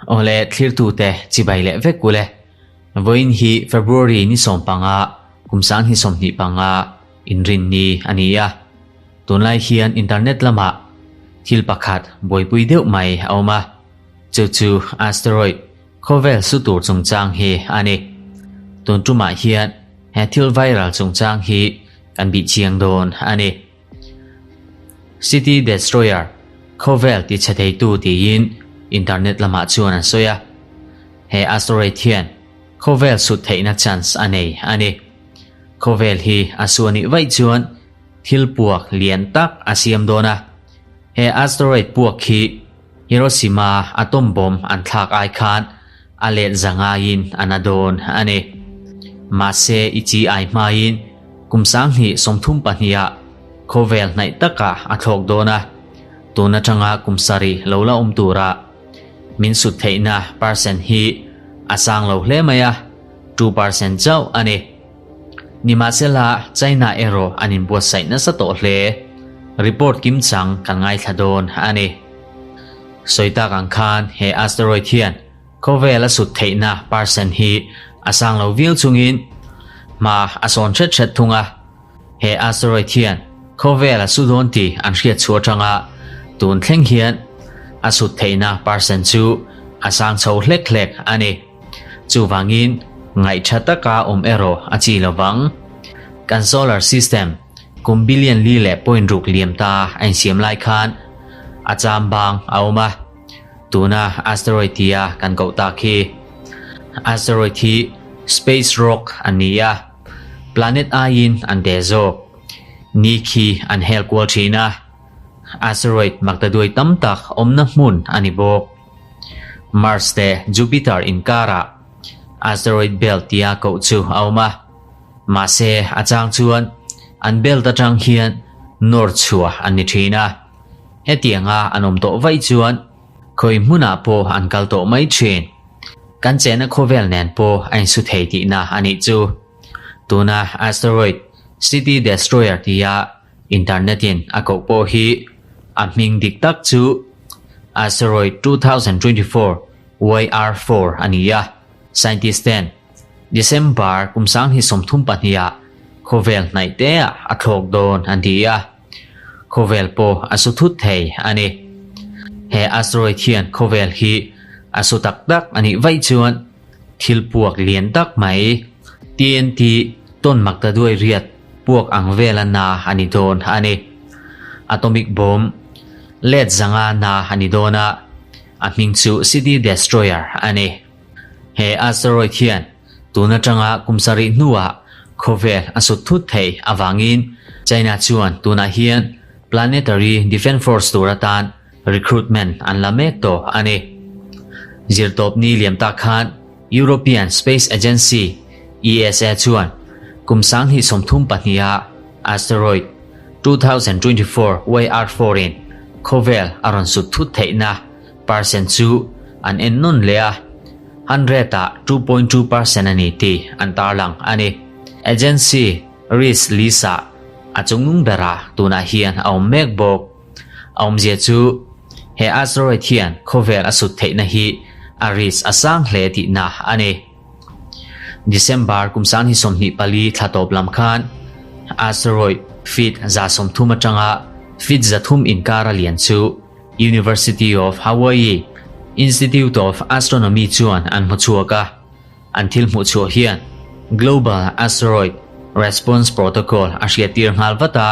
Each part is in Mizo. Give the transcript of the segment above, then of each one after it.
Awle thlirtute chibai leh vek ule. Vawiin hi February ni 15 kum 2025 inrinni a ni a. Tunlai hian internet lamah thil pakhat buaipui deuh mai a awm a, chu chu asteroid khawvel su tur chungchang hi a ni. Tun tumah hian he thil viral chungchang hi kan bih chiang dawn a ni. City Destroyer, khawvel ti chhe theitu tiin internet lamah chuan an sawi a. He asteroid hian khawvel sut theihna chance a nei a ni. Khawvel hi a su a nih vaih chuan thil puak lian tak a siam dawn a. He asteroid puak hi Hiroshima atom bomb an thlak ai khan a let za ngaiin a na dawn a ni. Mahse i chi ai hmain kum 2032 ah khawvel hnaih takah a thlawk dawn a, tun atanga kum sarih lo la awm tura min sut theihna percent hi a sang lo hle mai a, 2% chauh a ni. Nimahsela China erawh an inbuatsaih nasa tawh hle. Report kimchang kan ngaithla dawn a ni. Sawi tak ang khan he asteroid hian khawvel a sut theihna percent hi a sang lo viau chungin hma a sawn hret hret thung a. He asteroid hian khawvel a su dawn tih an hriat chhuah atanga tun thleng hian a sut theihna percent chu a sang chho hlek hlek a ni. Chuvangin ngaihtha taka awm erawh a chi lovang. Kan solar system kum billion li leh point ruk liam ta a insiam lai khan a cham bang a awm a, tuna asteroid tia kan koh tak hi. Asteroid hi space rock an ni a, planet aiin an te zawk. Ni khi an hel kual thin a, asteroid maktaduai tam tak awmna hmun a ni bawk. Mars te Jupiter inkarah asteroid belt tia koh chu a awm a. Mahse, a chang chuan an belt atang hian nawr chhuah an ni thin a. Hetianga an awm tawh vaih chuan khawi hmunah pawh an kal tawh mai thin. Kan chena khawvel nen pawh a insu thei tihna a nih chu. Tuna asteroid City Destroyer tia internet-in a koh pawh hi a hming dik tak chu asteroid 2024 YR4 a ni a. Scientist ten December kum 2032 ah khawvel hnaih te ah a thlawk dawn an ti a, khawvel pawh a su thut thei a ni. He asteroid hian khawvel hi a su tak tak a nih vaih chuan thil puak lian tak mai TNT tawn maktaduai riat puak ang vela na a ni dawn a ni. Atomic bomb let zanga na a ni dawn a, a hming chu City Destroyer a ni. He asteroid hian tun atanga kum sarih hnuah khawvel a sut thut thei avangin China chuan tunah hian Planetary Defence Force tur atan recruitment an la mek tawh a ni. Zirtawpni liam tak khan European Space Agency, ESA, chuan kum 2032 ah asteroid 2024 YR4 in khawvel a rawn sut thut theihna percent chu an en nawn leh a, hundred ah 2.2% a ni tih an tarlang a ni. Agency risk list ah a chungnung berah tunah hian a awm mek bawk. A awmzia chu he asteroid hian khawvel a sut theihna hi a risk a sang hle tihna a ni. December kum 2024 thla tawp lam khan asteroid feet 130 atanga feet 300 inkar a lian chu University of Hawaii Institute of Astronomy chuan an hmu chhuak a, an thil hmuh chhuah hian Global Asteroid Response Protocol a hriattir nghal vat a,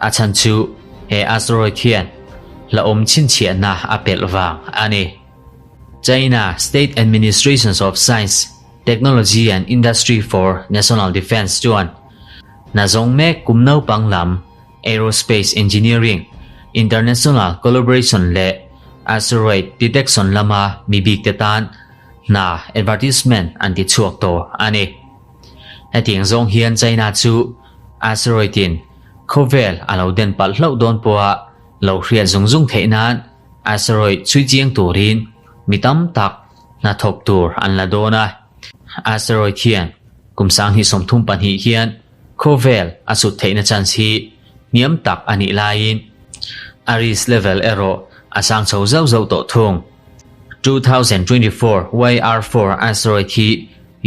a chhan chu he asteroid hian hlauhawm chhinchhiahna a pelh vang a ni. China State Administrations of Science, Technology and Industry for National Defence chuan hna zawng mek kum naupang lam Aerospace Engineering, International Collaboration leh Asteroid Detection lama mi bikte tan hna advertisement an ti chhuak tawh a ni. Hetiang zawng hian China chu asteroid in khawvel a lo den palh hlauh dawn pawha lo hriat zung zung theih nan asteroid chhui chiang turin mi tam tak hna thawk tur an la dawn a. Asteroid hian kum 2032 hian Khawvel a sut theihna chance hi hniam tak a nih laiin a risk level erawh a sang chho zauh zauh tawh thung. 2024 YR4 asteroid hi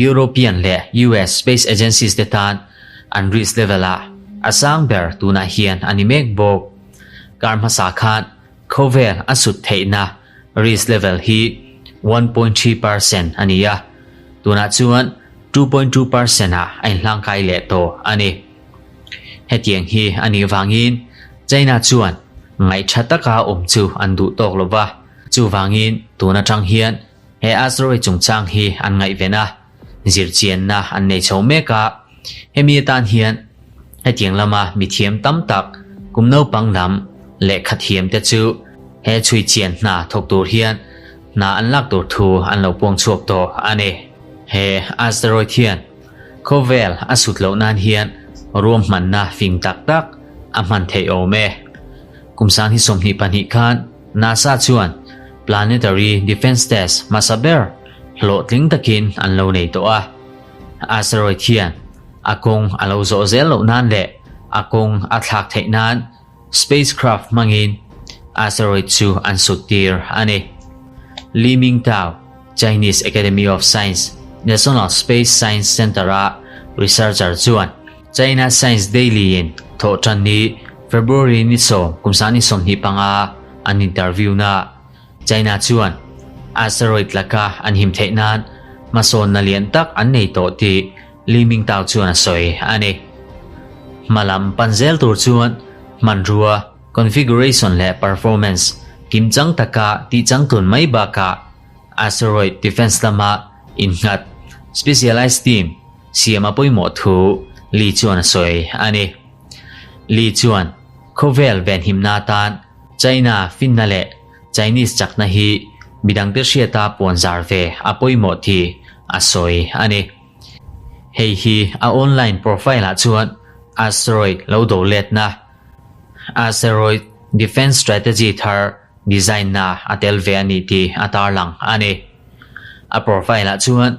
European leh US space agencies te tan an risk level ah a sang ber tunah hian a ni mek bawk. Kar hmasa khan khawvel a sut theihna risk level hi 1.3% a ni a, tunah chuan 2.2% ah a inhlangkai leh tawh a ni. Hetiang hi a nih vangin China chuan ngaih tha taka awm chu an duh tawk lo va, chuvangin tun atang hian he asteroid chungchang hi an ngaihven a, zirchianna an nei chho mek a, hemi atan hian hetiang lama mithiam tam tak kum naupang lam lehkha thiam te chu he chhuichian hna thawk tur hian hna an lak tur thu an lo puang chhuak tawh a ni. He asteroid hian Khawvel a sut loh nan hian ruahmanna fing tak tak a hman theih awm e. Kum 2022 khan NASA chuan Planetary Defense Test hmasa ber hlawhtling takin an lo nei tawh a. Asteroid hian a kawng a lo zawh zel loh nan leh a kawng a thlak theih nan spacecraft hmangin asteroid chu an sut tir a ni. Li Mingtao, Chinese Academy of Science National Space Science Center-a researcher chuan China Science Daily-in thawhṭan ni February ni sawm kum 2025 an interview-na China chuan asteroid laka an him theih nan hmasawnna lian tak an nei tawh tih Li Mingtao chuan a sawi a ni. Hmalam pan zel tur chuan hmanrua, configuration leh performance kimchang taka tihchangtlun mai bakah asteroid defense lama innghat specialized team siam a pawimawh thu Li chuan a sawi a ni. Li chuan khawvel venhimna atan China finna leh Chinese chakna hi midangte hriata puanzar ve a pawimawh tih a sawi a ni. Hei hi a online profile ah chuan asteroid lo do letna, asteroid defense strategy thar design na a tel ve a ni tih a tarlang a ni. A profile ah chuan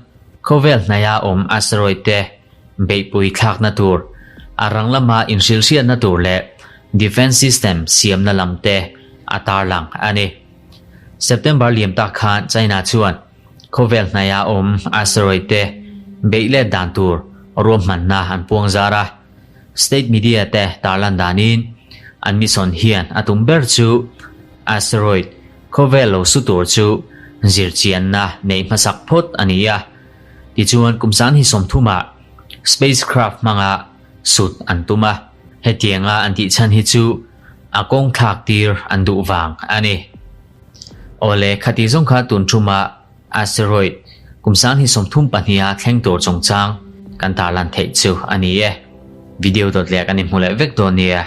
khawvel hnaia awm asteroid te beihpui thlakna tur, a rang lama inhrilhriatna tur leh defense system siamna lam te a tarlang a ni. September liam tak khan China chuan Khawvel hnaia awm asteroid te beih let dan tur ruahmanna an puang zar a, state media te tarlan danin an mission hian a tum ber chu asteroid khawvel lo su tur chu zirchianna neih hmasak phawt a ni a, tichuan kum 2030ah spacecraft hmanga sut an tum a, hetianga an tih chhan hi chu a kawng thlak tir an duh vang a ni. Awle, khati zawng kha tun thuma asteroid kum 2032 a thleng tur chungchang kan tarlan theih chu a ni e. Video dawt leh kan inhmu leh vek dawn nia.